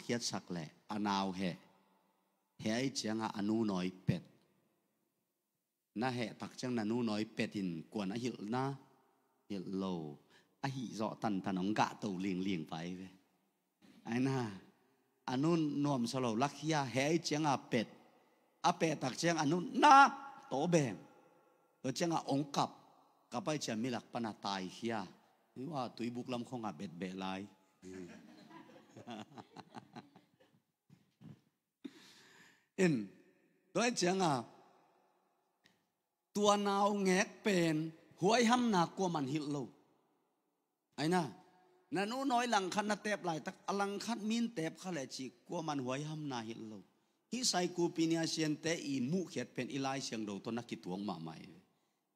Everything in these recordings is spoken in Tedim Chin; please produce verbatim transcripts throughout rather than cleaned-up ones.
khiatsak leh a nau heh. Heh ahih ciangah a nu nawi pet. Na heh tak ciang na nu nawi pet in kua'n a hilh na? Hilh lo. A hih zawh tantan hong gahto lingling pai ve. Ai na, a nu nuamsa lo lakhia, heh ahih ciangah pet. A pet tak ciang a nu na, tawh beng. Tua ciangah hong kap. Kap ahih ciang milak pan a taikhia. Ni wa tuibuk lam khawngah betbeh lai. In, tua ahih ciangah tua naungek pen huaihamna kuaman hilh lo. Ai na, na nu nawi langkhat na tep laitak, a langkhat min tep kha leh cih kuaman huaihamna hilh lo. Hih Saikupinga Siante i muhkhiat pen i Lai Siangtho tawh na kituak mahmah hi.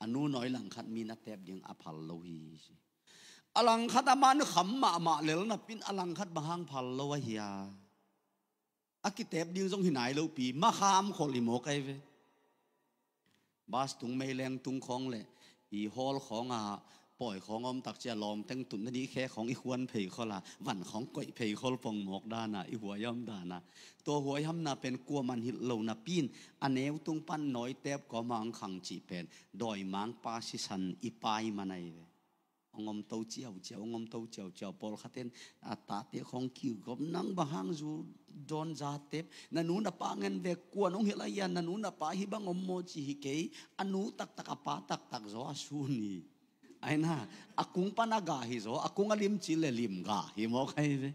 A nu nawi langkhat min a tep ding a phal lo hi. A langkhat a man kham mahmah lel napi-in a langkhat bang hang phal lo ahi a. A kitep ding zong hi nai lopi, makham khol hi mawk ai ve. Bus tung, meileng tung khawng leh, i hall khawngah pawi khawng om tak ciang lawmteng tutna ding khe khawng i khuan phei khol a, van khawng koih phei khol pong mawk dan a, i huaiham dan a. Tua huaihamna pen kuaman hilh lo napi-in, a neu tung pan nawi tep kawmah hong khang cih pen, dawimangpa sisan i pai man ai ve. Hong om to ciauciau, hong om to ciauciau, pawlkhat in a tate khawng kigawp, nang bang hang zu dawn za tep, na nu na pa ngen ve, kua'n hong hilh a hia, na nu na pa hih bang om maw ci hi kei, a nu taktak a pa taktak zaw a sun hi. Ai na, a kung pan a gah hi zaw, a kung a limci leh limgah hi mawk ai ve.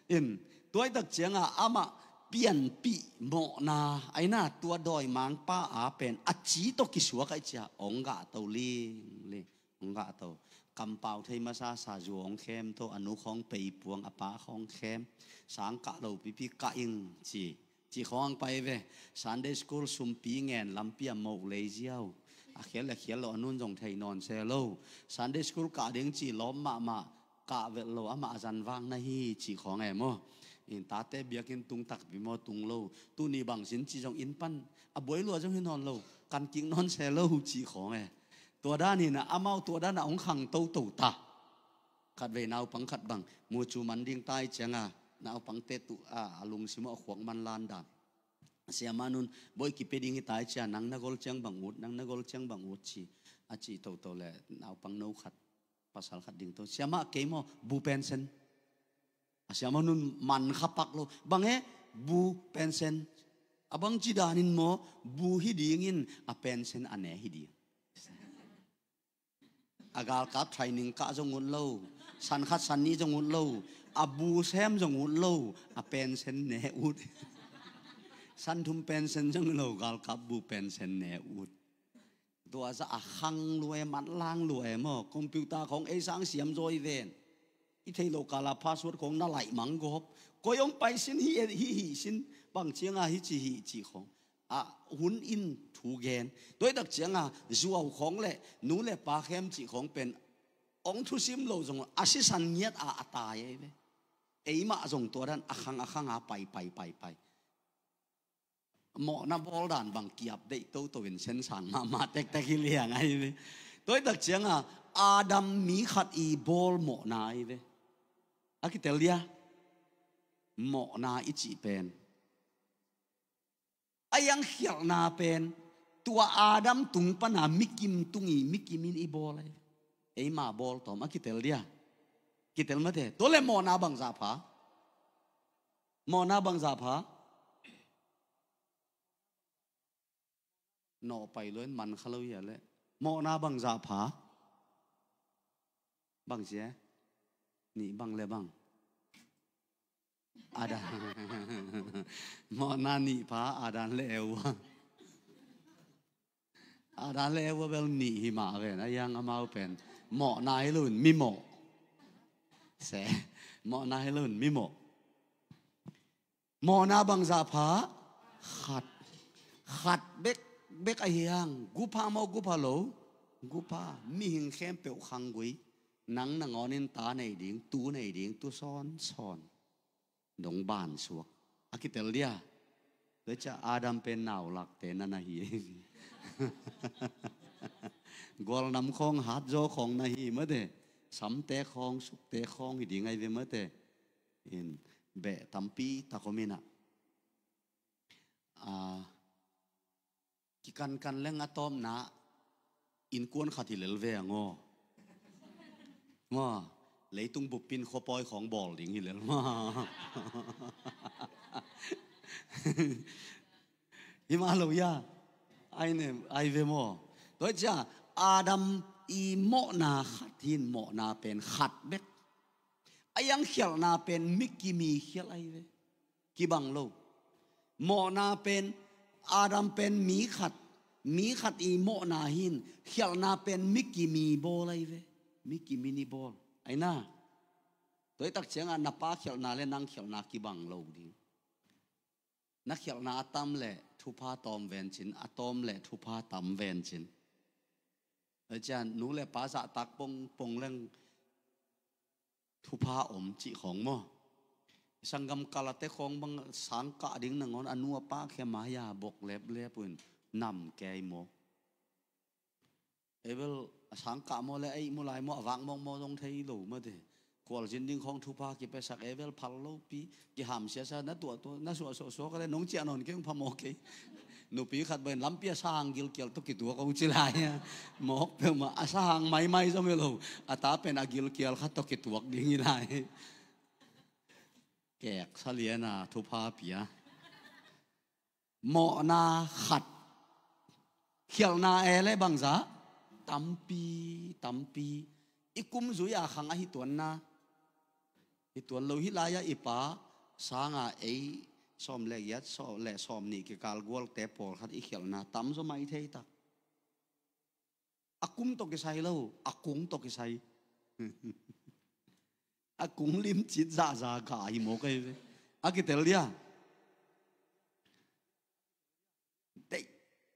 In, tua ahih tak ciangah amah pianpih mawhna, ai na, tua dawimangpa a pen a ci tawh kisuak ahih ciang hong gahto lingling. Hong gahto. Kampau thei masasa, zu hong khem to, a nu khawng pei puang, a pa khawng khem. Sang kah lo pipi kah ing ci. Ci khawng hong pai ve. Sunday school sumpi ngen lampi a moh lei ziau. A khial leh khial lo, a nu'n zong thei nawn se lo. Sunday school kah ding ci lawm mahmah, kah velh lo, amah a zan vak na hi ci khawng e maw. In, tate biakinn tung takpi maw, tung lo. Tuni bang sin ci zong inn pan a buai lua zong hi nawn lo. Kan kik nawn se lo ci khawng e. Tua dan hi na, amau tua dan a hong khang toto ta. Khatvei naupang khat bang mucu man ding ta ahih ciangah, naupangte tu a, a lungsim a khuak man lan dan. Siamah nu'n, bawi kipia ding hi ta ahih ciang, nang na gol ciang bang ut, nang na gol ciang bang ut ci. A cih toto leh naupang no khat, pasal khat ding to. Siamah, kei maw, bu pensen. A siamah nu'n man kha pak lo. Bang e, bu pensen. A bang ci danin maw, bu hi dingin, a pensen a ne hi ding. A galkap training kah zong ut lo. San khat san nih zong ut lo. A bu sem zong ut lo. A pensen ne ut. San thum pensen zong lo. Galkap bu pensen ne ut. Tua zah a khang lua e, manlang lua e maw. Computer khawng ei sang siam zaw i ven. I thei lo kal a password khawng na laih mang gawp. Koi hong pai sin hi, hi, hi sin. Bang ciangah hi ci, hi ci khawng. A hun in thu gen. Tua ahih tak ciangah zuau khawng leh nu leh pa khem cih khawng pen hong thusim lo zong a sisan ngiat a, a tai ai ve. Eimah zong tua dan a khang a khang a pai, pai, pai, pai. Mawhna bawl dan bang ki-update toto in sensang mahmah tektek hi liang ai ve. Tua ahih tak ciangah Adam mi khat i bawl mawhna ai ve. A kitel dia. Mawhna i cih pen, a iang khialhna pen, tua Adam tung pana mikim tung i, mikim in i bawl ai. Eima bawl tawm a kitel dia. Kitel mate. Tua leh mawhna bangzah pha? Mawhna bangzah pha? Nawh pai lua in man kha lo hia leh. Mawhna bangzah pha? Bang sia? Nih bang leh bang. Adam. Mawhna nih pha, Adam leh Eva. Adam leh Eva bel nih hi mah ven, a iang amau pen. Mawhna hi lo in mimawh. Se. Mawhna hi lo in mimawh. Mawhna bangzah pha? Khat. Khat bek, bek a hiang. Gupha maw, gupha lo? Gupha. Mihing khempeuh khanggui. Nang nangawnin ta nei ding, tu nei ding, tu sawnsawn. Dong ban suak. A kitel dia. Tua ciah Adam pen naulakte na na hi. Gualnam khawng, hatzaw khawng na hi mate. Samte khawng, sukte khawng hi ding ai ve mate. In, beh tampi tak om inah. A, kikankan leng a tawpna innkuan khat hi lel ve ang aw. Maw, leitung bup pin khuapawi khawng bawl ding hi lel maw. Hi mah lo ia. Ai ne, ai ve maw. Tua hi cia, Adam i mawhna khat hin mawhna pen khat bek. A iang khialhna pen mi kimi khialh ai ve. Kibang lo. Mawhna pen, Adam pen mi khat, mi khat i mawhna hin khialhna pen mi kimi bawl ai ve. Mi kimi ni bawl. Ai na. Tua hi tak ciangah na pa khialhna le nang khialhna kibang lo ding. Na khialhna a tam leh thupha tawm vencin, a tawm leh thupha tam vencin. Tua cian nu le pa zahtak pongpong leng thupha om cih khawng maw. Sanggam kalate khawng bang sang kah ding nangawn a nu a pa khia mai-a bok leplep uh in nam kei maw. Ei bel a sang kah maw le ei mu lai maw a vak mawkmawk zong thei lo mate. Khualzin ding khawng thupha kipiasak ei bel phal lopi. Kiham siasa na tuahtuah na suahsuahsuah ka le nong ciah nawn keng pha mawk kei. Nupi khat bain lampi a sahang gilkial tawh kituak a uci lai a. Mawk peuhmah a sahang maimai zong hi lo. A ta pen a gilkial khat tawh kituak ding hi lai. Kek saliana thupha pia. Mawhna khat. Khialhna e le bangzah tampi tampi. I kum zui a khang ahi tuanna. Hi tuan lo hi lai-ah i pa sanga ei sawm le giat sawm le sawm nih kikal gualte pawlkhat i khialhna tam zaw mai thei tak. A kum tawh kisai lo, a kung tawh kisai. A kung limcit zahza gah hi mawk ahi ve. A kitel dia. Deih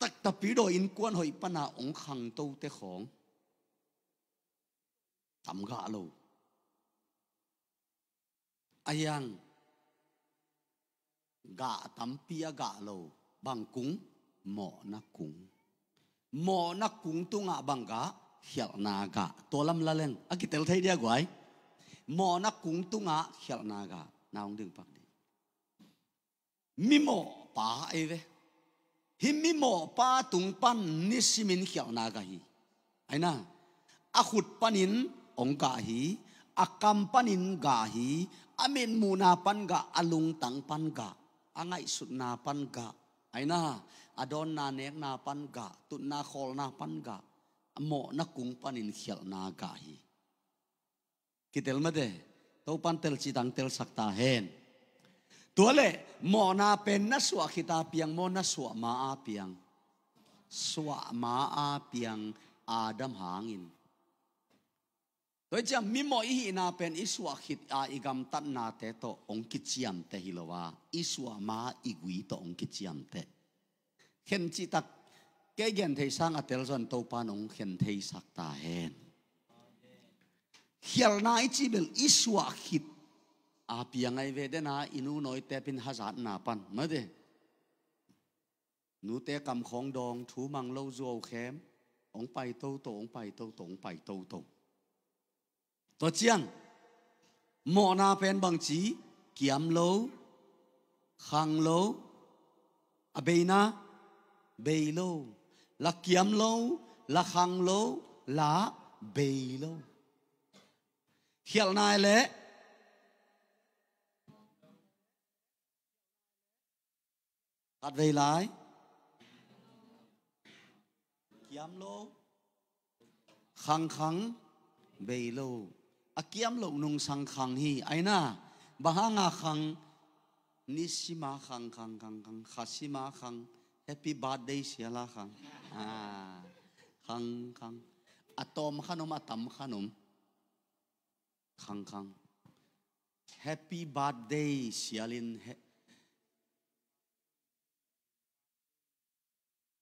taktak pidaw innkuan hoih pana ong khangtote khawng tam gah lo. A hiang gah tampi a gah lo. Bang kung? Mawhna kung. Mawhna kung tungah bang gah? Khialhna gah. Tua lam la leng a kitel thei dia guai. Mawhna kung tungah khialhna gah. Na hong ding pak ding. Mimawhpa ei ve. Hih mimawhpa tung pan nisimin khialhna gah hi. Aina, a khut panin ong gah hi. A kam panin gah hi. A mitmuhna pan gah, a lungtang pan gah, a ngaihsutna pan gah. Aina, a dawnna nekna pan gah, tutna khawlna pan gah. A mawhna kung panin khialhna gah hi. Kitel mate. Topan telcitang telsak ta hen. Tua le mawhna pen na suah khita piang maw, na suah ma a piang? Suah ma a piang Adam hangin. Tua hi ciang mimawh i hihna pen i suah khit a i gamtatnate tawh ong kiciamte hi lo a, i suah ma i gui tawh ong kiciamte. Khen cihtak kei gen thei sang a tel zon Topan ong khen theisak ta hen. Khialhna i cih bel i suah khit a piang ai ve dena i nu nawite pin hazatna pan mate. Nute kamkhawng dawng thu mang lo zuau khem. Ong pai toto, ong pai toto, ong pai toto. Tua ciang mawhna pen bangci? Kiam lo, khang lo, a beina bei lo. La kiam lo, la khang lo, la bei lo. Khialhna e leh khatvei lai. Kiam lo, khangkhang bei lo. A kiam lo nungsang khang hi. Aina, bang hanga khang? Nisima khang, khang, khang, khang, khasima khang. Happy birthday siala khang. Ah, khang, khang. A tawm khan om, a tam khan om. Khangkhang. Happy birthday sialin he-,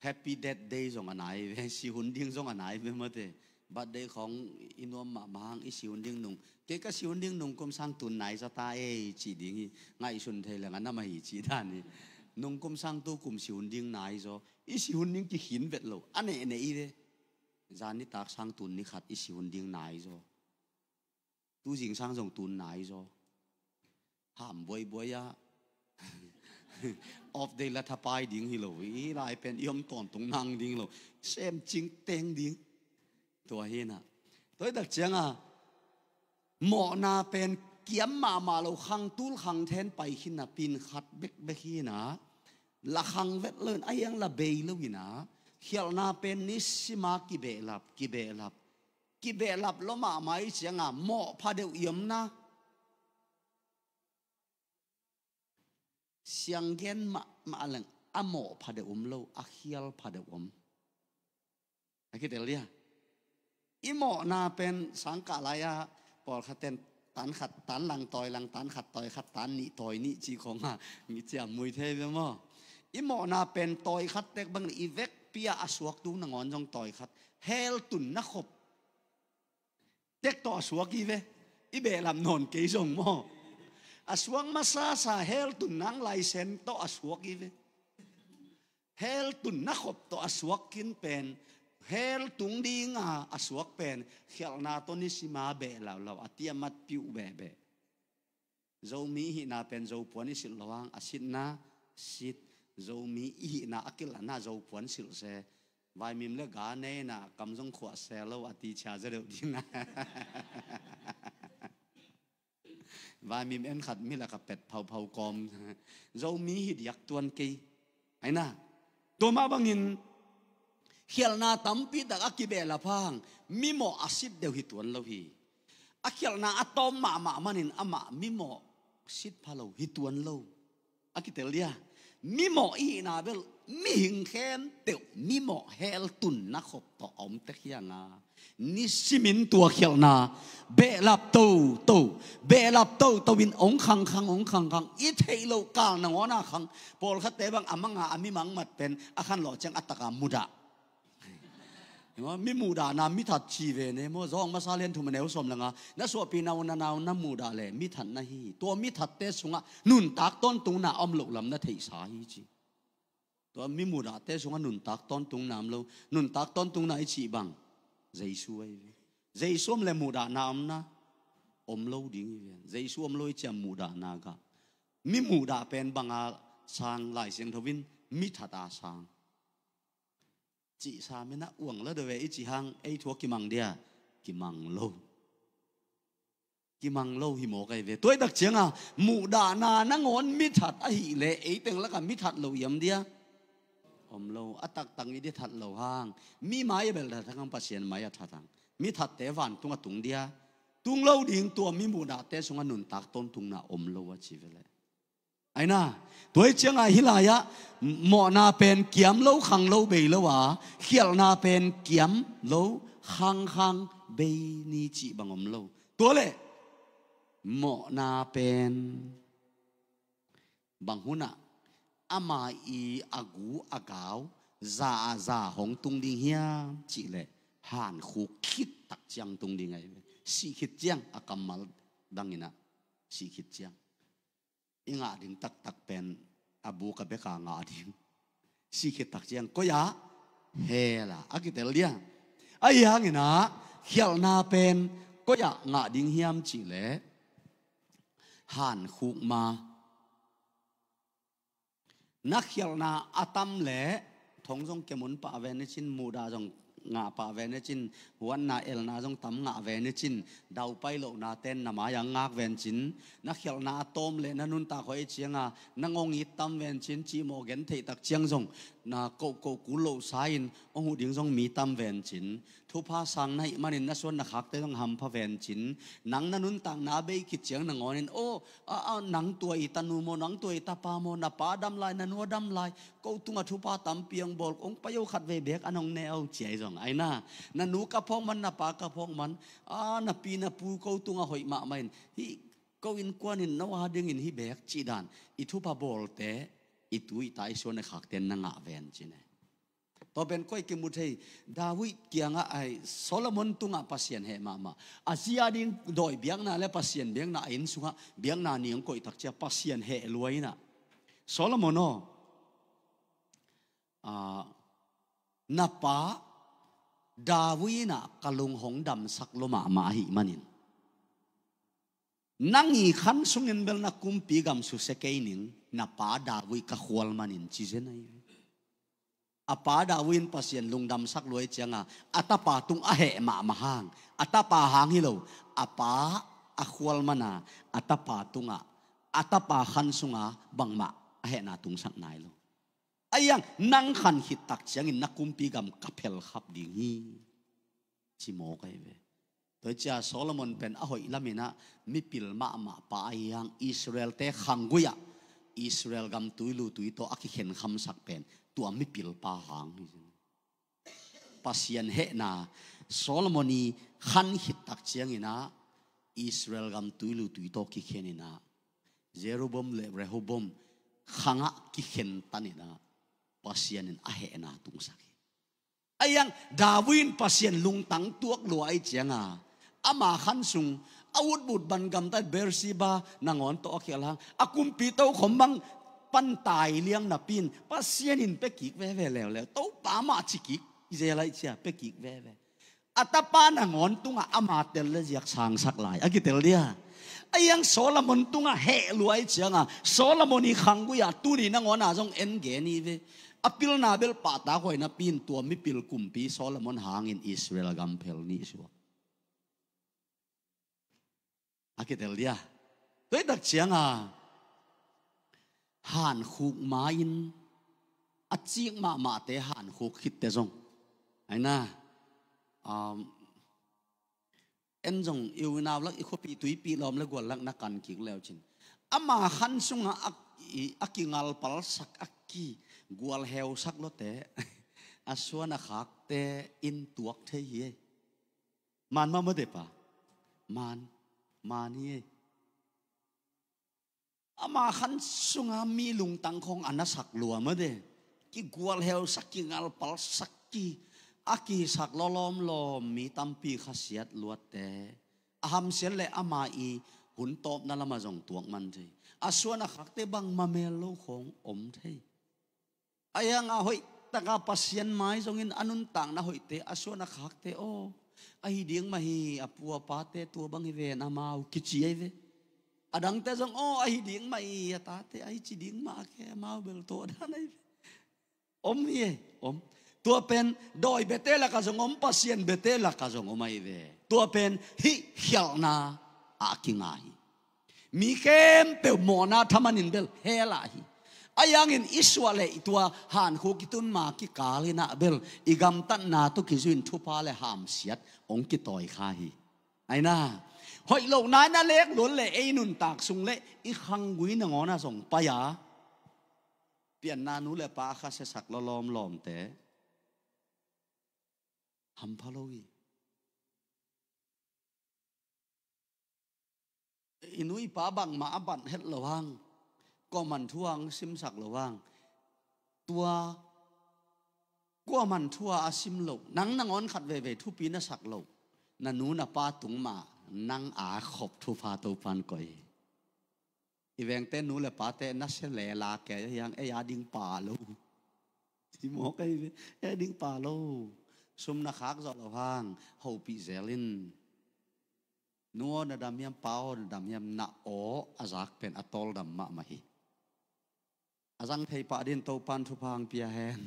happy death day zong a nai ve, si hun ding zong a nai ve mate. Birthday khawng i nuam mahmah hang i si hun ding nung. Kei ka si hun ding nung kum sang tun nai zaw ta ei ci ding hi. Ngaihsun thei leng a nam ahi ci dan hi. Nung kum sang tu kum si hun ding nai zaw. I si hun ding kikhin vet lo. A neh neh i ve. Zan nitak sang tun ni khat i si hun ding nai zaw. Tu zingsang zong tun nai zaw. Ham buaibuai a, off day la thapai ding hi lo, i lai pen i om tawntung nang ding hi lo, sem cing teng ding. Tua hi na. Tua hi tak cianga mawhna pen kiam mahmah lo, khang tul khang then pai khin na, pin khat bekbek hi na. La khang vet lo in a hiang la bei lo hi na. Khialhna pen nisima kibehlap kibehlap kibehlap lo mahmah i cianga mawh phadeuh i om na. Sianggen mahmah leng a mawh phadeuh om lo, a khial phadeuh om. A kitel dia. I mawhna pen sangkah lai-a pawlkhat ten tan khat tan lang tawi lang, tan khat tawi khat, tan nih tawi nih ci khong a, mi ciam mui thei ve maw? I mawhna pen tawi khat tek bang i vekpi-a a suak tung nangawn zong tawi khat. Hell tunna khop tek tawh a suak hi ve. I behlap nawn kei zong maw? A suak masasa hell tun nang laisen tawh a suak hi ve. Hell tunna khop tawh a suak khin pen, hell tung dinga a suak pen, khialhna tawh nisima behlap lo, a tiamat piuh behbeh. Zomi i hihna pen Zopuan i silh lo hang, a sitna sit. Zomi i hihna a kilahna Zopuan silh se. Vaimim le ga neina kam zong khuah se lo a ti cia za deuh ding a. Vaimim en khat mi lak a pet phauphau kawm. Zomi hi diak tuan kei. Aina. Tua mah bangin khialhna tampi tak a kibehlap hang, mimawh a sit deuh hi tuan lo hi. A khialhna a tawm mahmah manin amah mimawh sit pha lo hi tuan lo. A kitel dia. Mimawh i hihna bel mihing khempeuh mimawh hell tunna khop tawh a om tek hiang a, nisimin tua khialhna behlap toto, behlap toto in ong khangkhang, ong khangkhang, i theih loh kal nangawn a khang. Pawlkhatte bang a manga a mimang mat pen a khanlawh ciang a taka mudah. Maw, mi muhdahna mi that ci ve ne maw, Zawng masa lian thum a neu sawm le nga, na suahpihna uh na nau na muhdah le mi that na hi. Tua mi thatte sungah nuntak tawntungna a om loh lam na theihsa hi ci. Tua mi muhdahte sungah nuntak tawntungna om lo. Nuntak tawntungna i cih bang Jesu ahi ve. Jesu om le muhdahna om na? Om lo ding hi ve. Jesu om lo i ciam muhdahna gah. Mi muhdah pen banga sang, Lai Siangtho in mi thata sang. Cihsa mena uang la deuh ve i cih hang ei thu a kimang dia? Kimang lo. Kimang lo hi mawk ahi ve. Tua i tak cianga muhdahna nangawn mi that ahih leh ei teng lakah mi that lo i om dia? Om lo. A taktak i dia that lo hang. Mi mai a bel that hang, Pasian mai a that hang. Mi thatte vantung a tung dia? Tung lo ding. Tua mi muhdahte sungah nuntak tawntungna om lo a ci ve leh. Aina, tua hi ciangah hih lai-ah mawhna pen kiam lo, khang lo, bei lo a, khialhna pen kiam lo, khang, khang, bei ni cih bang om lo. Tua leh mawhna pen bang hunah ama i a gu a gau za a za hong tung ding hiam cih leh hankhuk khit tak ciang tung ding ahi ve. Sih khit ciang, a kammal danginah sih khit ciang. I ngah ding taktak pen a buk a beka ngah ding. Sih khit tak ciang koi-ah? Hell ah a kitel dia. Ahi hanginah khialhna pen koi-ah ngah ding hiam cih leh hankhuk ma. Na khialhna a tam leh thong zong kemun pah ve nicin, muhdah zong ngah pah ve nicin, huatna elna zong tam ngah ve nicin, daupai lohna ten na mai-ah ngak ve nicin, na khialhna a tawm leh na nuntak hoih cianga na ngong it tam ve nicin, cihmawh gen theih tak ciang zong na kohkoh kul lohsa-in hong huh ding zong mi tam ve nicin, thupha sang na hih manin na suan na khakte zong hampha ve nicin, nang na nuntakna a bei khit ciang nangawnin, aw, a, a, nang tua i tanu maw, nang tua i tapa maw, na pa dam lai, na nu a dam lai, ko tungah thupha tampi hong bawl, hong pai o, khat vei beek an hong ne o ci ahi zong. Aina, na nu ka phawk man, na pa ka phawk man, a, na pi na pu ko tungah hoih mahmah in, hih ko innkuanin no a dingin hih beek cih dan i thupha bawlte i tu i ta i suan i khakte na ngah ven ci ne. Tua pen koi kimu thei? David kiangah ai, Solomon tungah Pasian heh mahmah. A zi a ding dawi biakna le Pasian biakna a inn sungah biakna ni hong koih tak cia Pasian heh lua inah, Solomon aw, a, na pa David inah ka lung hong damsak lua mahmah ahih manin Nang i khan sungin bel na kumpi gam susia kei ning, na pa David ka khual manin ci zen ahi ve. A pa David in Pasian lungdamsak luai cianga, a tapa tung a heh mahmah hang, a tapa hang hi lo, a pa a khual mana, a tapa tungah, a tapa khan sunga bangmah a hehna tungsak nai lo. Ahi hang nang khan khit tak ciangin na kumpi gam ka phelkhap ding hi, ci mawk ahi ve. Tua hi cia Solomon pen a hoih laminah mipil mahmah pa ahi hang Israel-te khanggui-ah Israel gam tuilu tui tawh a kikhenkhamsak pen tua mipil pa hang hi. Pasian hehna Solomon i khan khit tak cianginah Israel gam tuilu tui tawh kikheninah Jeroboam le Rehoboam khangah kikhen taninah Pasian in a hehna tungsak hi. Ahi hang David in Pasian lungtang tuak lua ahi cianga, ama khan sung a utbut ban gamtat Beersheba nangawn tawh a khial hang, a kumpi tokhom bang pantai liang napi in Pasian in pekik veve leuleu, Topa mah cikik zel ahi cia pekik veve. A tapa nangawn tungah ama tel le ziak sangsak lai a kitel dia. Ahi hang Solomon tungah heh lua ahi cianga, Solomon i khanggui-ah tuni nangawnah zong en gen hi ve. A pilna bel pahtak huai napi in tua mipil kumpi Solomon hangin Israel gam phel nih suak a kitel dia. Tua hi tak cianga hankhuk ma-in a cik mahmahte hankhuk khitte zong aina, um, en zong i unau lak i khuapi tuipi lawm le gual lak na kan kik leucin ama khan sunga a, i, a kingalpalsak a ki gualheusak lawte a suan a khakte in tuak thei hi ei. Man mah mawte pa. Man. Man hi ei. Ama khan sunga mi lungtang khong a nasak lua mawte. Kigualheusak, kingalpalsak ki a kisak lawlawm lawm mi tampi khasiat luatte a hamsiat le ama i hun tawpna lama zong tuak man thei. A suan a khakte bang mamel lo khong om thei. Ahi hanga hoihtaka Pasian mai zongin a nuntakna hoihte a suan a khakte aw, ahi ding mah hi, a pu a pate tua bang hi ven amau kici ahi ve. A dangte zong aw, ahi ding mah hi, a tate ahi ci ding mah a ke amau bel tua dan ahi ve. Om hi e, om. Tua pen dawi bete laka zong om, Pasian bete laka zong om ahi ve. Tua pen hih khialhna a kinga hi. Mi khempeuh mawhna thamanin bel hell ah hi. Ahi hangin i suah le i tua hankhuk i tun ma kikal inah bel i gamtatna tawh kizuin thupha le hamsiat hong kitawi kha hi. Aina, hoih lohna in a lek luat le ei nuntak sung le i khanggui nangawnah zong pai-a pianna nu le pa a khasiasak lawlawm lawmte hampha lo hi. I nu i pa bangmah a bat het lo hang, kuaman thu hang simsak lo hang, tua kuaman thu a sim lo, nang nangawn khat veve thupi na sak lo, na nu na pa tung mah nang a khop thupha Topan koih hi. I vengte nu le pate na sia le la ke hiang ei a ding pa lo. Hi mawk ahi ve, ei a ding pa lo. Sum na khak zawh lo hang hopih zel in. Nu aw na dam hiam, pa aw na dam hiam, na aw a zak pen a tawldam mahmah hi. A zang thei pah din Topan thupha hong pia hen.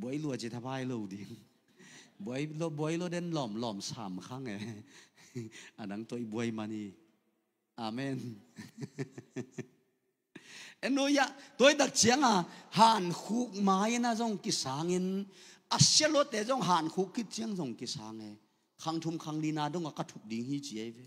Buai lua ci thapai lo ding. Buai lo, buai lo den lawm lawm sam khang e. A dang toi buai man hi. Amen. Enoya, tua hi tak cianga hankhuk mai-in a zong kisangin a sialuate zong hankhuk khit ciang zong kisang e. Khang thum khang lina dongah ka thuk ding hi ci ahi ve.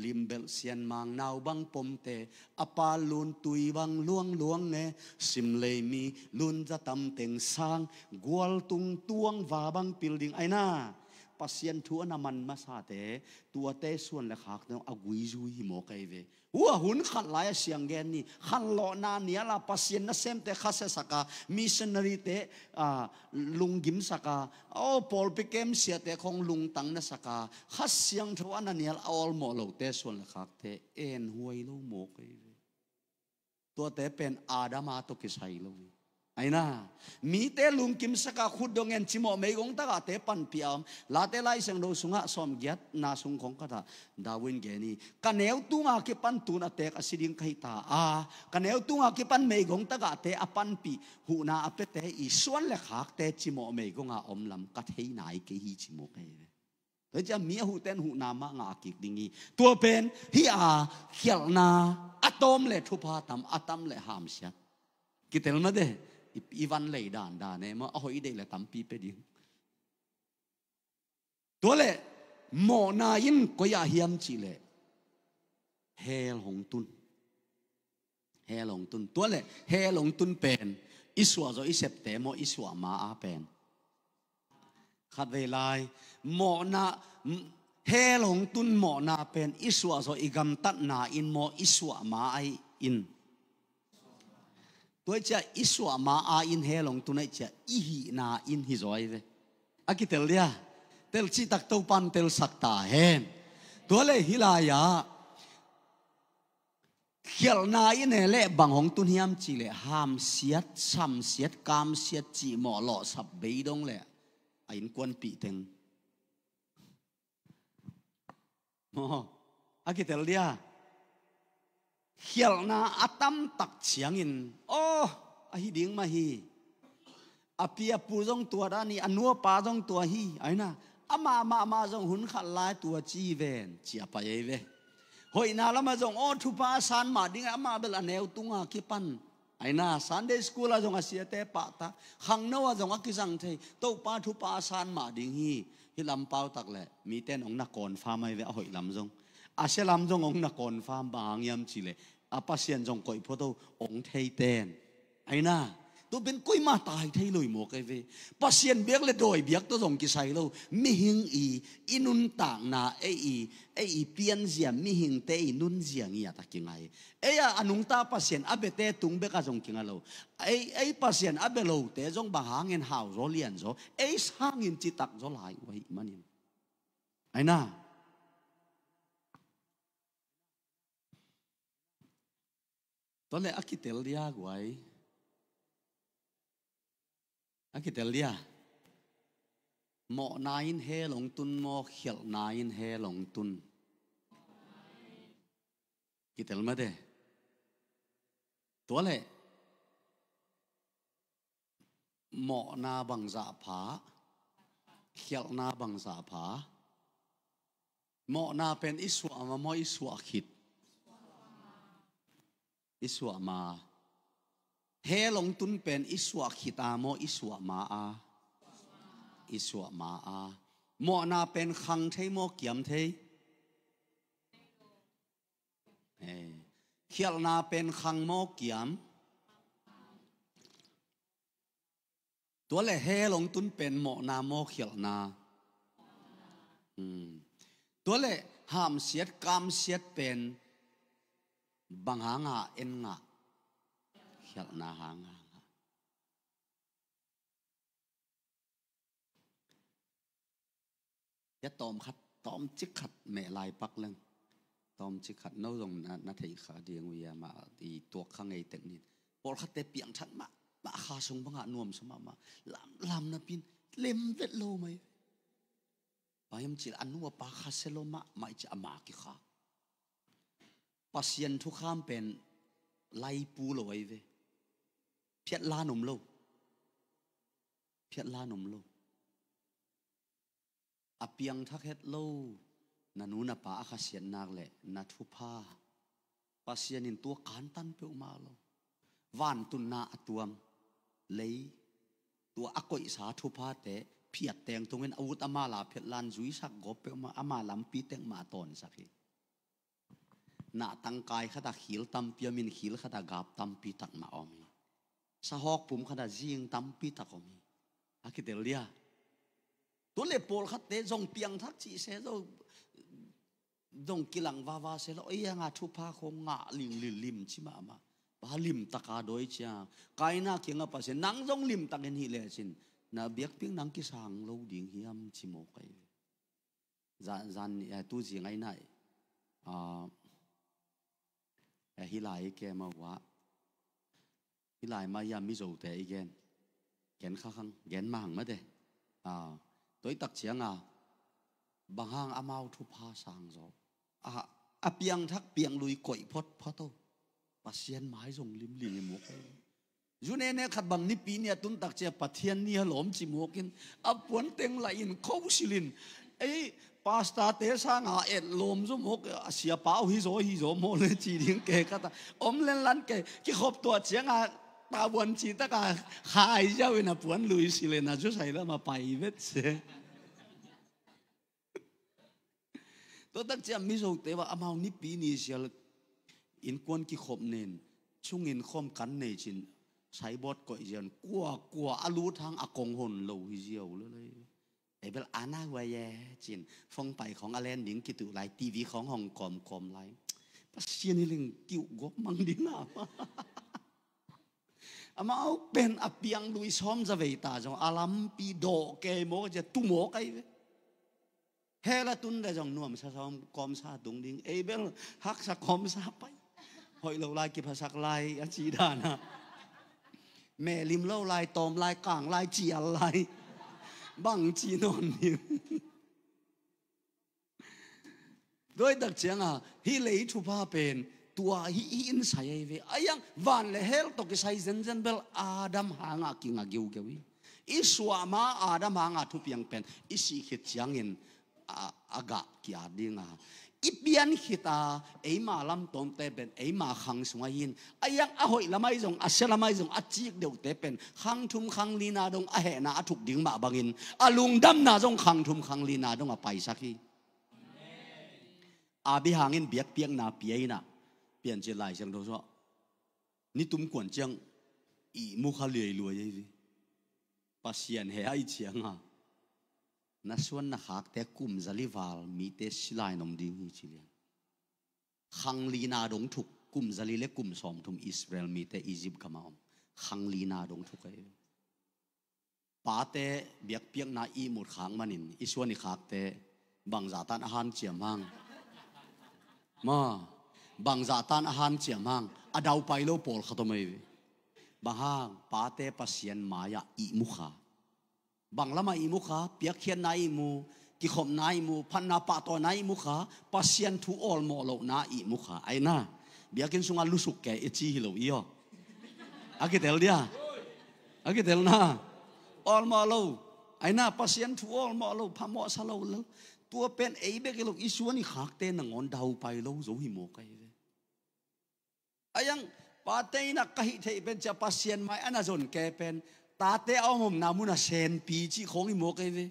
Limbelh sianmang nau bang pomte, a pa luntui bang luangluang nge, simlei mi lunza tamteng sang, gualtung tuang va bang pil ding aina. Pasian thu a na man masate, tuate suan le khak dong a guizui hi mawk ahi ve. Hua hun khat lai a siang gen ni, khanlawhna niala Pasian nasemte khasiasaka, missionary-te, a, lunggimsaka, aw, pawlpi kem siate khong lungtang nasaka, Kha Siangtho a na nial a awlmawh lote suan le khakte en huai lo mawk ahi ve. Tuate pen Adam a tawh kisai lo hi. Aina, mite lungkimsak a khutdong en cimawh meigong tagahte panpih a om. Late Lai Siangtho sungah sawmgiatna sung khong khat ah David in gen hi. Ka neu tunga kipan tun a teek a si ding ka hi ta a, ka neu tunga kipan meigong tagahte a panpih huhna a piate i suan le khakte cimawh meigong a om lam ka thei nai kei hi, ci mawk ahi ve. Tua hi ciang mi a huhte in huhna mah ngah kik ding hi. Tua pen hi a, khialhna a tawm le thupha tam, a tam le hamsiat. Kitel mate, i, i van lei dandan e maw, a hoih deih le tampi pia ding. Tua leh mawhna in koi ah hiam cih leh hell hong tun. Hell hong tun. Tua leh hell hong tun pen i suah zaw i septe maw, i suah ma a pen? Khatvei lai, mawhna, hell hong tun mawhna pen i suah zaw i gamtatna in maw, i suah ma a in? Tua hi ciah i suah ma a in hell hong tun a hi ciah i hihna in hi zaw ahi ve. A kitel dia? Tel cihtak Topan telsak ta hen. Tua leh hih lai-ah khialhna in e leh bang hong tun hiam cih leh hamsiat, samsiat, kamsiat, cihmawh, lawhsap, beidong leh a innkuanpih teng. Maw, a kitel dia? Khialhna a tamtak ciangin, aw, a hi ding mah hi. A pi a pu zong tua dan hi, a nu a pa zong tua hi, aina. Amah mahmah zong hun khat lai tua ci ven, ci a pai ahi ve. Hoihna lamah zong, aw, thupha a san mah ding, amah bel a neu tunga kipan. Aina, Sunday school ah zong a siate pahtak, khangno ah zong a kizang thei, Topa thupha a san mah ding hi. Hih lam pautak leh mite in hong na confirm ahi ve, a hoih lam zong. A sia lam zong hong na confirm, bang hang hiam cih leh a Pasian zong koih phot o, hong thei ten. Aina, tu pen koimah tai thei lo hi mawk ahi ve. Pasian biak le dawi biak tawh zong kisai lo. Mihing i, i nuntakna, ei i, ei i pianzia, mihingte i nunzia ngiat a kingai. Ei a, a nungta Pasian a biate tung bek a zong kinga lo. Ei, ei Pasian a bia lote zong bang hangin hau zaw lian zaw, ei sangin citak zaw lai uh ahih manin. Aina. Tua leh a kitel dia guai. A kitel dia? Mawhna in hell hong tun maw, khialhna in hell hong tun? Kitel mate. Tua leh mawhna bangzah pha, khialhna bangzah pha? Mawhna pen i suah ma maw, i suah khit? I suah ma. Hell hong tun pen i suah khit a maw, i suah ma a? I suah ma a. Mawhna pen khang thei maw, kiam thei? Eh, khialhna pen khang maw, kiam? Tua leh hell hong tun pen mawhna maw, khialhna? Hmm. Tua leh hamsiat, kamsiat pen bang hanga en ngah? Khialhna hanga ngah. Hia tawm khat, tawmcik khat meh lai pak leng. Tawmcik khat no zong na, na theih kha ding uh hia, mah i tuak kha ngei tek nin. Pawlkhatte piangthak mahmah, kha sung bangah nuamsa mahmah. Lam, lam napi in lem vet lo mai. Bang hiam cih leh a nu a pa khasia lo mahmah i cih a ma kikhak. Pasian thukham pen laipu lo ahi ve. Phiat la nuam lo. Phiat la nuam lo. A piangthak het lo, na nu na pa a khasiat nak leh na thupha, Pasian in tua kantan peuhmah lo. Vantunna a tuam lei, tua a koihsa thuphate phiat tengtungin a ut a mala phiat lan zuisak gawp peuhmah, ama lampi tengmah a tawnsak hi. Nahtang kai khatah khil tampi om in, khil khatah gap tampi takmah om hi. Sahawk pum khatah zing tampi tak om hi. A kitel dia? Tua leh pawlkhatte zong piangthak cih se zong, zong kilang vava se lo. Ei, a nga thupha khong ngah ling lim ci mahmah. Pa limtaka dawi cia. Kaina kiangah Pasian, nang zong limtakin hih lecin na biakpiak nang kisang lo ding hiam ci mawk ahi ve. Zan, zan, eh, tu zing ai nai. Ah, eh, hih lai kem a uh ah. Hih lai mah hia Mizote i gen. Gen kha khang, gen mah hang mate. A, tua i tak cianga bang hang amau thupha sang zaw. A, a piangthak pianglui koih photphot o. Pasian mai zong limlim i muk. Zu nene khat bang Nipi ni a tun tak cia Pathian ni a lawm ci muakin a puan teng la in kho silin. Ei, pastor te sanga et lawm zaw mawk, a siapa uh hi zaw, hi zaw mawk le ci ding ke khat a om lenlan ke, kikhop tuah cianga tavuan ci taka khai ziau in a puan lui silin a zusai lama pai vet se. Tua tak ciah Mizote va amau Nipi ni sial innkuan kikhop nen, chungin khawm kan nei cin, saibawt koih zian, kua kua a lut hang a kong hon lo hi ziau lelei. Ei bel ana huai e cin, fong pai khawng a len ding kituh lai, T V khawng hong kawmkawm lai. Pasian hi leng kiuh gawp mang ding a. Amau pen a piang lui sawm za vei ta zong a lampi dawh kei mawk a cia tu mawk ai ve. Hela tun le zong nuamsa sawm kawmsa tung ding, ei bel haksa kawmsa pai. Hoih lo lai kiphasak lai a ci dana. Melim lo lai, tawm lai, kang lai, cial lai. Bang ci nawn ding. Tua i tak cianga hih lei thupha pen tua hih, hih in sai ai ve. A iang van le hell tawh kisai zenzen bel Adam hanga kinga giugeu hi. I suah ma Adam hanga thupiang pen i sih khit ciangin a, a gah ki-at dinga, i pian khita eima lamtawmte pen eima khang sungah hin a iang a hoih lamai zong, a sia lamai zong a cik deuhte pen khang thum khang lina dong a hehna a thuk ding mah bangin a lungdamna zong khang thum khang lina dong a paisak hi. Abi hangin biakpiakna pia inah Piancil Lai Siangtho suah nitum kuan ciang ihmu kha liailuai ei ve. Pasian he ai cianga na suan na khakte kum zali val mite silai nom ding hi ci lian. Khang lina dong thuk, kum zali le kum sawmthum Israel mite Egypt gama om. Khang lina dong thuk ei ve. Pate biakpiakna ihmut khak manin i suan i khakte bangzah tan a hanciam hang. Ma, bangzah tan a hanciam hang a daupai lo pawlkhat om ei ve. Bang hang? Pate Pasian mai-ah ihmu kha. Bang lamah ihmu kha? Piakkhiatna ihmu, kikhopna ihmu, phatna pahtawina ihmu kha, Pasian thu awlmawh lohna ihmu kha. Aina, biakinn sungah lusuk ke i ci hi lo i aw. A kitel dia? A kitelna awlmawh lo. Aina, Pasian thu awlmawh lo, phamawhsa lo lo. Tua pen ei bek hi lo, i suan i khakte nangawn daupai lo zo hi mawk ai ve. A iang pate inah ka hih theih pen cia Pasian mai a na zon ke pen tate a omomna muna senpi cih khawng hi mawk ei ve.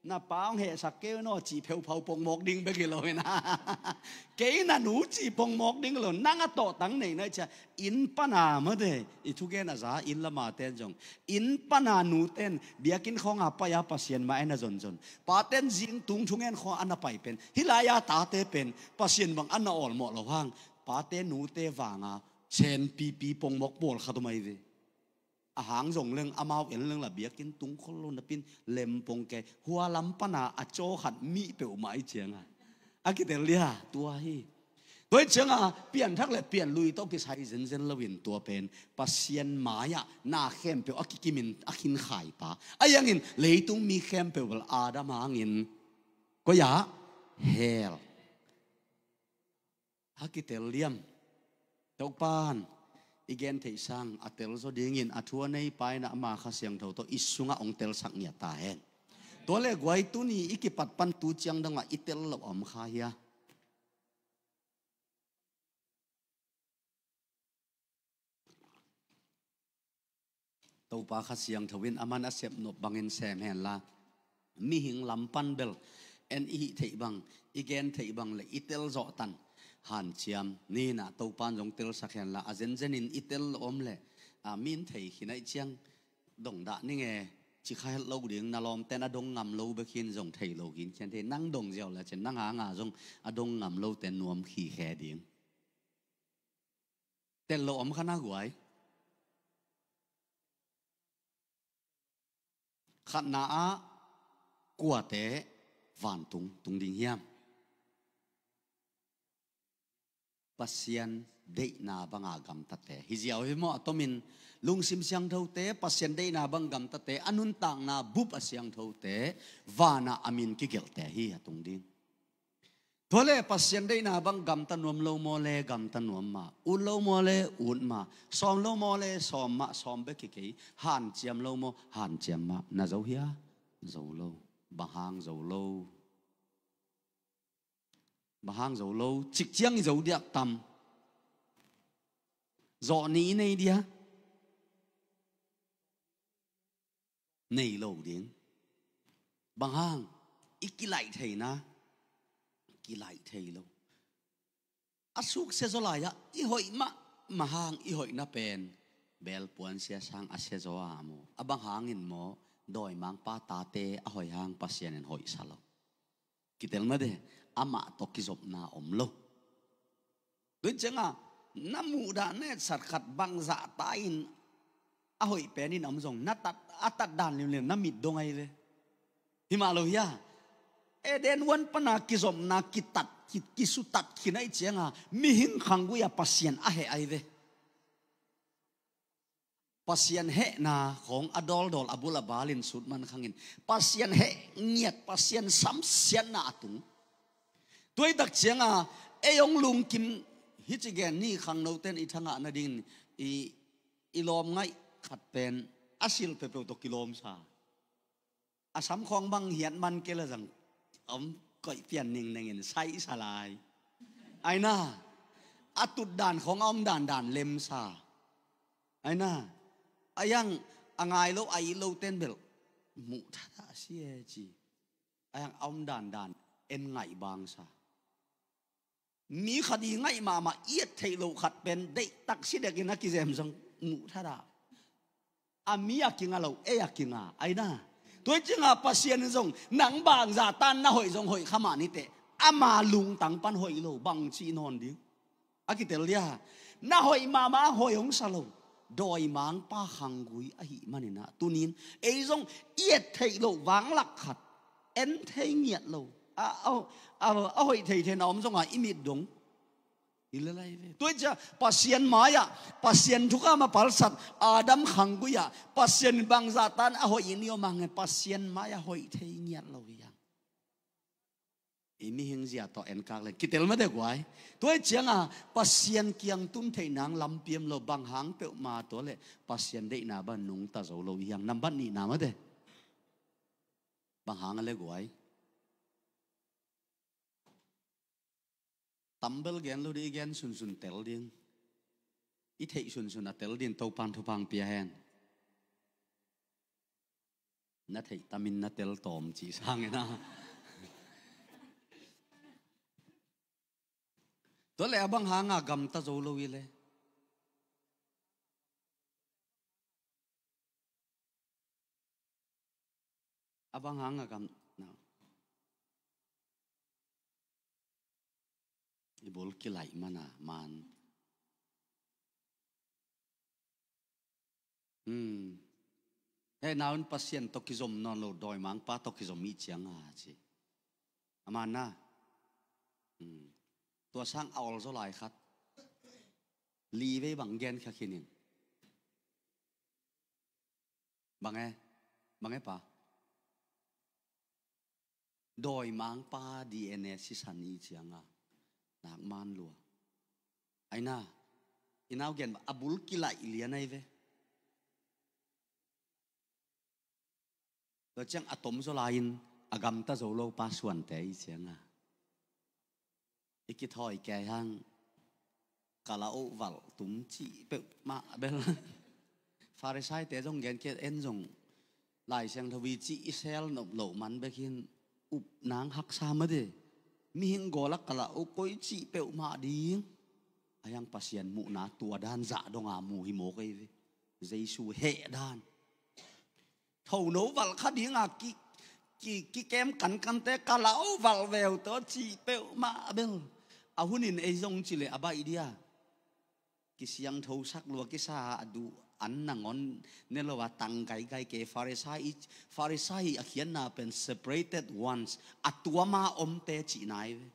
Na pa hong hehsak kei un aw cih pheuphau pongmawk ding bek hi lo inah kei na nu cih pongmawk ding hi lo. Nang a tawhtang neihna i cia inn pana mate i thugen a za inn lama ten zong inn pana nu ten biakinn khawnga pai-a Pasian mai a na zonzon, paten zing tung thungen khawnga a na pai pen hih lai-a tate pen Pasian bang a na awlmawh lo hang pate nute vanga senpipi pongmawk pawlkhat om ai ve. A hang zong leng amau en leng la biakinn tung khol lo napin lempong ke hua lam pana a caw khat mih peuhmah i cianga a kitel dia tua hi. Tua i cianga pianthak le pianlui tawh kisai zenzen loin tua pen Pasian mai-ah na khempeuh a kikimin a khinkhaipa a iangin leitung mi khempeuh bel Adam hangin koi-ah hell a kitel liam. Topan i gen theih sang a tel zaw dingin a thu a nei paina ama Kha Siangtho tawh i sungah hong telsak ngiat ta hen. Tua le guai tuni i kipat pan tu ciang dongah i tel loh a om kha hia? Topa Kha Siangtho in a man a sep nop bangin sem henla mihing lam pan bel en i hih theih bang, i gen theih bang le i tel zawh tan hanciam ninah Topan zong telsak henla a zenzenin i tel lo om le a min thei khin aih ciang dong dah ning e ci kha het lo ding na lawmten a dong ngam lo bekin zong thei lo khin khian thei nang dong ziau le cin nang hanga zong a dong ngam loten nuam khi khe ding. Tel lo om kha na guai. Khatna ah kuate vantung tung ding hiam? Pasian deihna banga gamtate hi ziau hi maw? A tomin lungsim siangthote, Pasian deihna bang gamtate, a nuntakna bup a siangthote vanah a min kigelhte hi a tung ding. Tua le Pasian deihna bang gamta nuam lo maw le gamta nuam mah, ut lo maw le ut mah, sawm lo maw le sawm mah, sawm bek hi kei, hanciam lo maw hanciam mah, na zo hia? Zo lo. Bang hang zo lo? Bang hang zo lo? Cik ciang i zo diak tam? Zawh ni i nei dia? Nei lo ding. Bang hang? I kilaih theina kilaih thei lo. A suksia zaw lai-ah i hoih mahmah hang i hoihna pen belpuan sia sang a sia zaw a maw? A bang hangin maw? Dawimangpa tate a hoih hang Pasian in hoihsa lo. Kitel mah de, amah tawh kizopna om lo. Tua hi cianga na muhdah na etsat khat bangzah ta in a hoih pen in om zong na tat, a tat dan limlim na mit dong ahi ve. Hi mah lo hia? Eden huan pana kizopna kitat, ki, kisutat khin ahi cianga mihing khanggui-a Pasian a heh ahi ve. Pasian hehna khawng a dawldawl a bul a balin sut man khangin Pasian heh ngiat, Pasian samsiatna a tung. Tuaitak cianga ei hong lungkim hi ci gen ni, khangnoten i thangah nadingin i, i lawm ngaih khat pen a sil peuhpeuh tawh kilawmsa. A samkhawng bang hiat man kei la zang om koih pian ningnengin saihsa lai. Aina, a tutdan khawng a om dandan lemsa. Aina, a yang a ngai lo a it lo ten belh muh thada si e ci. A yang a om dandan en ngaih bangsa. Mi khat i ngaih mahmah i et theih loh khat pen deihtak si dekin a kizem zong muh thada. A mi a kinga lo, ei a kinga aina. Tua hi cianga Pasian in zong nang bangzah tan na hoih zong hoih kha mah niteh, ama lungtang pan hoih lo bang cih nawn ding? A kitel dia, na hoih mahmah a hoih hong sa lo. Dawimangpa khanggui ahih maninah tunin ei zong i et theih loh vanglak khat en thei ngiat lo. A, a, a, a hoih theithei na om zonga i mit dong hi le lai ve. Tua hi cia Pasian mai-ah, Pasian thukam a palsat Adam khanggui-ah Pasian bangzah tan a hoih in i om a nge, Pasian mai-ah hoih thei ngiat lo hi a. I mihing zia tawh enkak le kitel mate guai. Tua hi cianga Pasian kiang tun theih nang lampiam lo, bang hang peuhmah tua le Pasian deihna bang nungta zo lo hi hang. Nambat nihna mate. Bang hang a le guai. Tambel gen lo dih, i gen sunsun tel ding. I theih sunsun a tel ding, Topan thupha pia hen. Na theih tamin na tel tawm cih sangin a. Tua le a bang hanga gamta zo lo i le. A bang hanga gamna. I bul kilaih mana man. Hmm. He naun Pasian tawh kizom nawn lo, dawimangpa tawh kizom i cianga ci. A man na. Hmm. Tua sang a ol zaw lai khat. Li vei bang gen kha khinin. Bang e, bang e pa. Dawimangpa D N A sisan i cianga nak man lua. Aina, i nau gen a bul kilaih lian ai ve. Tua ciang a tom zaw lai-in a gamta zo lo pa suante i cianga. I kithawi kei hang kala oh valh tum cih peuhmah bel. Farisaite zong gen kei en zong Lai Siangtho i cih i sel nop loh man bekin up nang haksa mate. Mihing gawlak kala oh koi cih peuhmah ding. A hiang Pasian muhna tua dan zah donga mu hi mawk ei ve. Jesu heh dan. Thono valh kha dinga ki, ki, kikem kankante kala oh valh veu tawh cih peuhmah bel. A hunin ei zong cileh a baih dia. Kisiangthosak lua kisa a duh an nangawn ne lo a tang gaigai ke Farisai, Farisai a khiatna pen separated ones, a tuama omte cihna hi ve.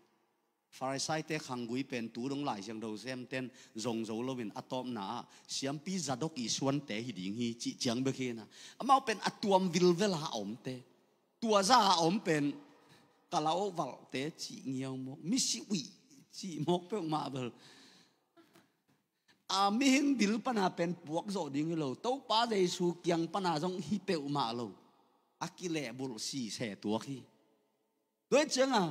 Farisaite khanggui pen tu dong Lai Siangtho semten zong zo loin a tawpna ah siampi Zadok i suante hi ding hi cih ciang bek hi na. Amau pen a tuam vilvel a omte. Tua za a om pen kalaovalte cih ngiau mawk, misi uih cih mawk peuhmah bel. A mihing dil pana pen puak zawh ding hi lo, Topa Jesu kiang pana zong hi peuhmah lo. A kilehbulh sise tuak hi. Tua hi cianga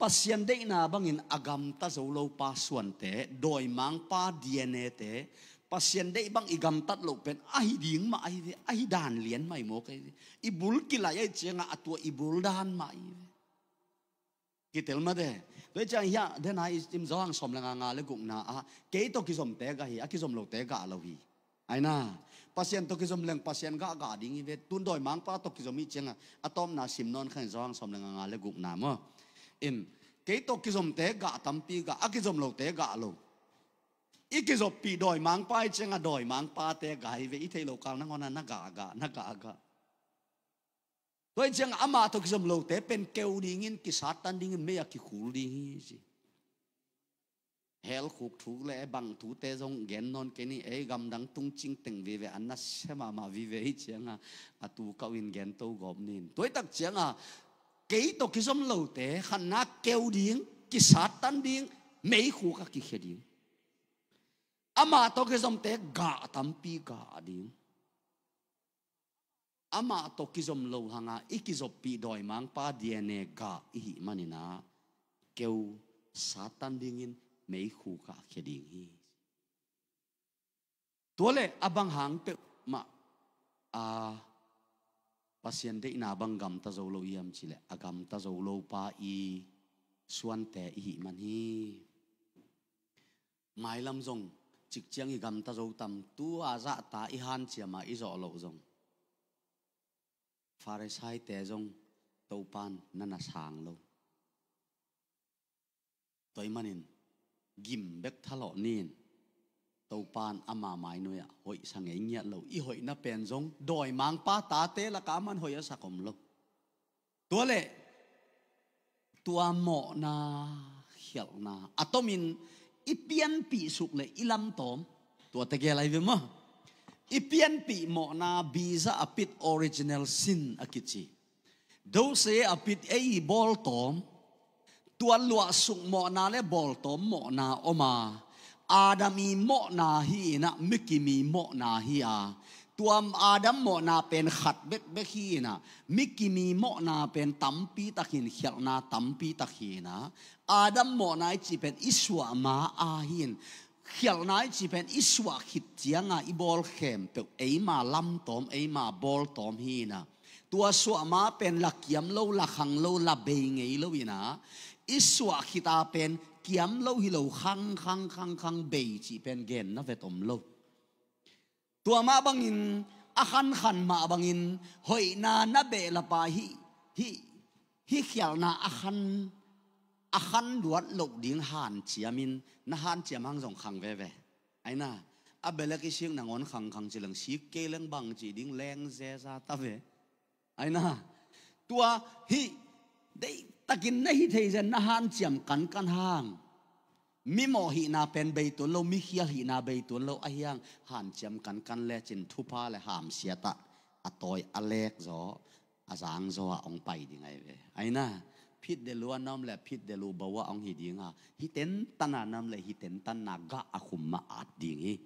Pasian deihna bangin a gamta zo lo pa suante, dawimangpa D N A te, Pasian deih bang i gamtat loh pen ahi ding mah ahi ve, ahi dan lian mah i mawk ahi ve. I bul kilaih ahi cianga a tua i bul dan mah ahi ve. Kitel mate. Tua hi ciang hiah dena i im Johan sawm le nga, nga le gukna ah kei tawh kizomte gah hi, a kizom lote gah lo hi. Aina, Pasian tawh kizom leng Pasian gah gah ding hi ve. Tun dawimangpa tawh kizom hi cianga a tawpna sim nawn kha in Johan sawm le nga, nga le gukna maw. In, kei tawh kizomte gah tampi gah, a kizom lote gah lo. I kizoppih dawimangpa hi cianga dawimangpate gah hi ve. I theih loh kal nangawn a na gah gah, na gah gah. Tua hi cianga amah tawh kizom lote pen keu dingin, kisattan dingin, mei a kikhul ding hi ci. Hell khuk thuk le bang thute zong gen nawn kei ni, ei gamdang tung cingteng vive, a nasia mahmah vive hi cianga a tu kauh in gen to gawp nin. Tua hi tak cianga kei tawh kizom lote khatna keu ding, kisattan ding, meikhuk a kikhia ding. Amah tawh kizomte gah tampi gah ding. Amah tawh kizom lo hanga i kizoppih dawimangpa D N A gah i hih manina keu, sattan dingin, meikhuk a khia ding hi. Tua le a bang hang peuhmah a Pasian deihna bang gamta zo lo hiam cileh a gamta zo lo pa i suante i hih man hi. Mailam zong cikciang i gamta zo tam, tua zahta i hanciama i zawh loh zong Farisaite zong Topan na na sang lo. Tua i manin gim bek thalawh nin Topan ama mainuiah hoihsa ngei ngiat lo. I hoihna pen zong dawimangpa tate laka aman hoih a sak om lo. Tua le tua mawhna khialhna a tomin i pianpih suk le i lamtawm. Tua tegel ahi ve maw? I pianpih mawhna biza a pit, original sin a kici. Dose a pit ei i bawltawm. Tua luahsuk mawhna le bawltawm mawhna om a, Adam i mawhna hi inah, mikim i mawhna hi a, tua Adam mawhna pen khat bekbek hi inah, mikim i mawhna pen tampi tak hi in, khialhna tampi tak hi inah, Adam mawhna i cih pen i suahma a hi in, khialhna i cih pen i suah khit cianga i bawl khempeuh eima lamtawm, eima bawltawm hi inah, tua suahma pen la kiam lo, la khang lo, la bei ngei lo inah, i suah khita pen kiam lo hi lo, khang khang khang khang, bei cih pen genna vet om lo. Tua mah bangin a khankhan mah bangin hoihna na behlapa hih, hih, hih khialhna a khan, a khan luat loh ding hanciamin, na hanciam hang zong khang veve. Aina, a belek i sik nangawn khangkhang ci leng, sik kei leng bang ci ding, leng zeza ta ve. Aina, tua hih deihtakin na hi thei zen na hanciam kankan hang, mimawh hihna pen beituan lo, mikhial hihna beituan lo ahi hang, hanciam kankan lecin thupha le hamsiatah a tawi a lek zaw, a zang zaw ah hong pai ding ahi ve. Aina, phit delu a na om le phit delu bo ah hong hi dinga, hi tentan a na om le hi tentan a gah a khum mah at ding hi.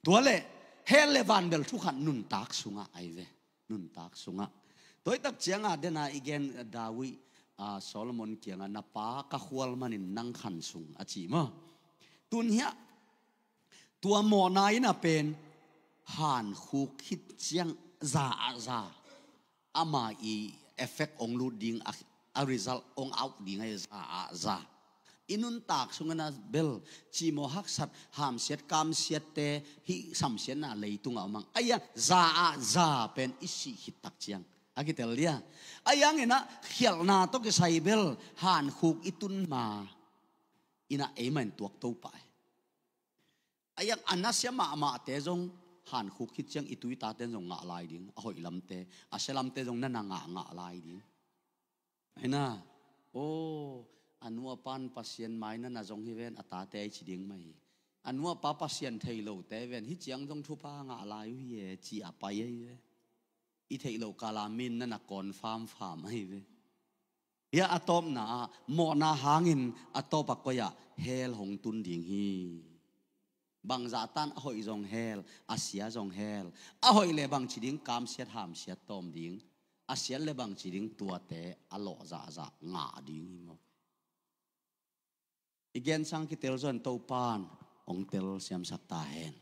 Tua le hell le van bel thu khat nuntak sungah ahi ve. Nuntak sungah. Tua hi tak cianga dena i gen David, a, Solomon kiangah, na pa ka khual manin nang khan sung a ci maw. Tun hiah tua mawhna in a pen hankhuk khit ciang za ah za, ama i effect hong lut ding a, a result hong out ding ahi, za ah za. I nuntak sungah na bel cimawh haksat, hamsiat kamsiatte, hih samsiatna leitungah om hang. Aia, za ah za pen i sih khit tak ciang a kitel dia. Aia, ngenah khialhna tawh kisai bel hankhuk i tun ma inah eima in tuak to pah hi. Aia, a nasia mahmahte zong hankhuk khit ciang i tuitaten zong ngah lai ding, a hoih lamte, a sia lamte zong na na ngah ngah lai ding. Aina, aw, A nu a pan Pasian mai na na zong hi ven, a tate a i ci ding mah hi. A nu a pa Pasian thei lote ven, hih ciang zong thupha ngah lai uh hi e, ci a pai ahi ve. I theih loh kala min na na confirm fam ahi ve. Hia a tawpna ah mawhna hangin a tawp a koi ah hell hong tun ding hi. Bangzah tan a hoih zong hell, a sia zong hell. A hoih le bangci ding kamsiat hamsiat tawm ding. A siat le bangci ding tuate a lawh zahzah ngah ding hi maw. I gen sang kitel zon Topan hong tel siamsak ta hen.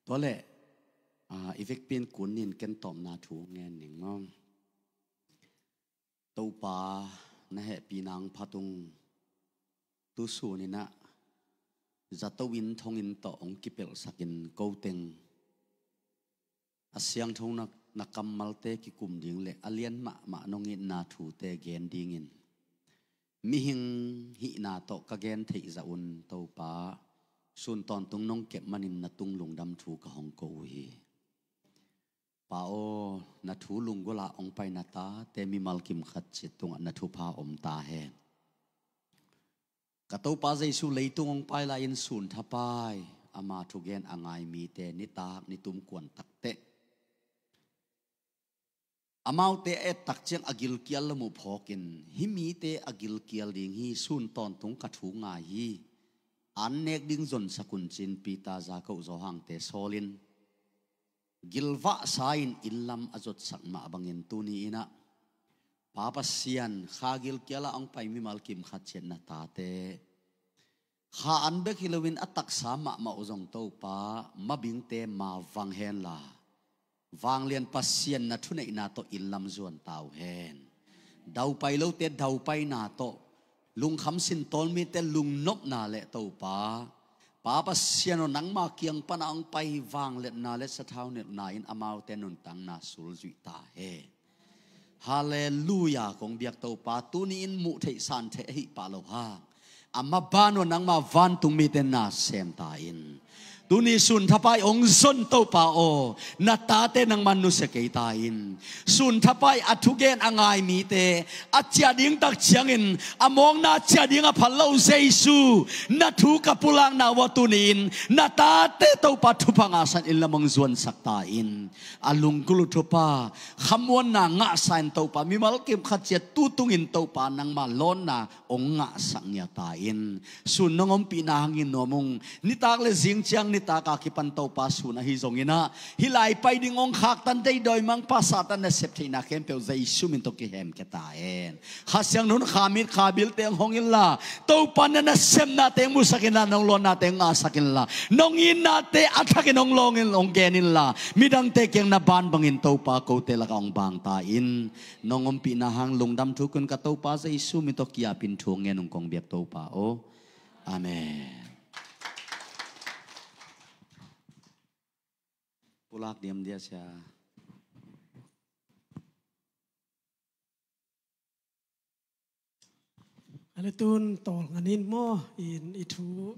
Tua leh, ah, i vekpi in kun nin ken tawpna thu ngen ning maw. Topa na hehpihna hong phat ung. Tu sun in ah zato in thong in tawh hong kipelhsak in ko teng a siangtho na, na kammalte kikum ding le a lian mahmah nong itna thute gen dingin mihing hihna tawh ka gen theih zah un Topa, sun tawntung nong kep manin na tung lungdam thu ka hong ko uh hi. Pa aw, na thu lunggulh ah hong pai na tate mimal kim khat ciat tungah na thupha om ta hen. Ka Topa Jesu leitung hong pai lai-in sun thapai ama thugen a ngai mite nitak nitum kuan takteh amaute a et tak ciang a gilkial lam uh phawkin hih mite a gilkial ding hi, sun tawntung ka thu ngai hi, an nek ding zonsak un ci-in Peter, Jakob, Johan-te sawlin gilvahsa in inn lam a zotsak mah bangin tuni in ah Pa Pasian, kha gilkial ah hong pai mimal kim khat ciat na tate, kha an bek hi loin a taksa mahmah uh zong Topa, mabingte mavang henla, vanglian Pasian na thuneihna tawh inn lam zuan ta uh hen. Daupai lote daupaina tawh, lungkham sintawl mite lungnopna le Topa, Pa Pasian aw, nangma kiang panah hong pai vangliatna le sathau nilhna in amaute nuntakna sulzuih ta hen. Halleluiah, kong biak Topa, tuni in muh theih san theih ahih pah lo hang, a maban uh nangma vantung mite na sem ta in. Tuni sun thapai hong zon Topa aw, na tate nangman nusia kei ta in. Sun thapai a thugen a ngai mite a ciah ding tak ciangin a mawkna ciah ding a phal lo Jesu, na thu ka pulakna uh ah tuni in na tate Topa thupha ngahsan inn lam hong zuansak ta in. A lunggulh uh thupha khamuanna ngahsa in Topa, mimal kim khat ciat tu tungin Topa nangma lawnna hong ngahsak ngiat ta in. Sun nong ompihna hangin nuam ung. Nitak le zing ciang nitak a kipan Topa sun ahi zongin ah hih lai pai ding hong khaktan dei dawimangpa Satan nasep theihna khempeuh Jesu min tawh kihemkhia ta hen. Kha Siangtho in kha mit kha bilte hong hong inla, Topa na nasepnate hong musak inla, nong lawnnate hong ngahsak inla, nong itnate a thakin hong lawng in hong gen inla, midangte kiang na ban bangin Topa kote lakah hong bang ta in. Nong ompihna hang lungdam thuk un ka Topa Jesu min tawh ki-apin thu hong ngen ung kong biak Topa aw. Amen. Pulak diam dia sia. A le tun tawlnga nin maw, in i thu,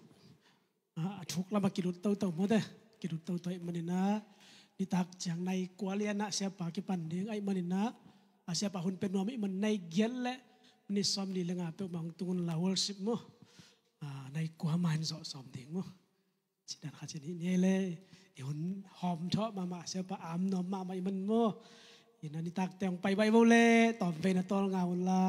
a, a thuk lamah kilut toto maw te, kilut toto ahih manin ah, nitak ciang nai kua lian ah siapa kipan ding ahih manin ah, a siapa hun pia nuam ahih man nai giat le minit sawmli le nga peuhmah hong tung unla worship maw, a, nai kua mah in zawh sawm ding maw. Cidan kha cin hi ni le, i hun hawm thawh mahmah, siapa am nuam mahmah i man maw. Ina nitak teng pai bai bo le, tawm vei na tawlnga unla.